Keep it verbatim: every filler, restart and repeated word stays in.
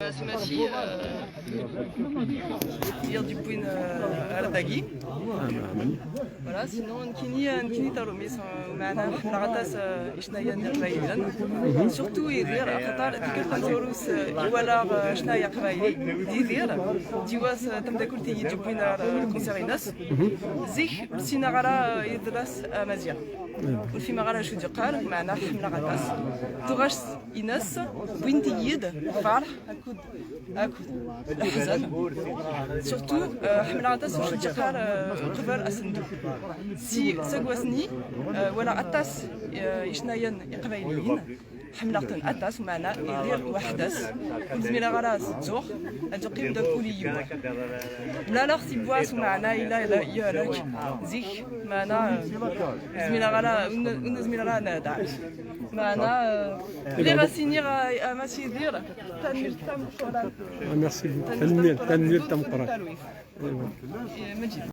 Asmati, euh, yiɣ d-yewwin, euh, ar dagi. Voilà, sinon, nekkini, nekkini taṛumit, euh, meɛna ḥemmleɣ aṭas, euh, icennayen iqbayliyen. Surtout Yidir, axaṭer tikkelt tamezwarut, euh, i walaɣ, euh, acennay aqbayli, d Yidir, d yiwet, euh, tamdakelt i yi-d-yewwin ar, euh, lkunsir-ines. Zik, ur ssineɣ ara, euh, idles amaziɣ. Ur fhimeɣ ara acu d-yeqqar, meɛna ḥemmleɣ aṭas. Tuɣac ines wwint-iyi-d lferḥ akked, akked leḥzen. Surtout, euh, ḥemmleɣ aṭas acu d-yeqqar, euh, qbel asendu. Si, seg wass-nni, euh, walaɣ aṭas, euh, icennayen iqbayliyen. Ḥemmleɣ-ten aṭas, meɛna Yidir weḥd-s. Ur zmireɣ ara ad s-ttuɣ, ad yeqqim d akul i yiwen. Mlaleɣ-t yiwwas, meɛna yella, yella, yerra-k zik, meɛna, euh, ur zmireɣ ara, ur n-, ur nezmir ara ad neɛdeɣ. Meɛna, euh, bɣiɣ ad s-iniɣ, euh, a Mass Yidir, tanemmirt tameqqrant. Ah, merci beaucoup. Tanemmirt tameqqrant. Tanemmirt, tanemmirt tameqqrant. Talwit. Eh, Maǧid.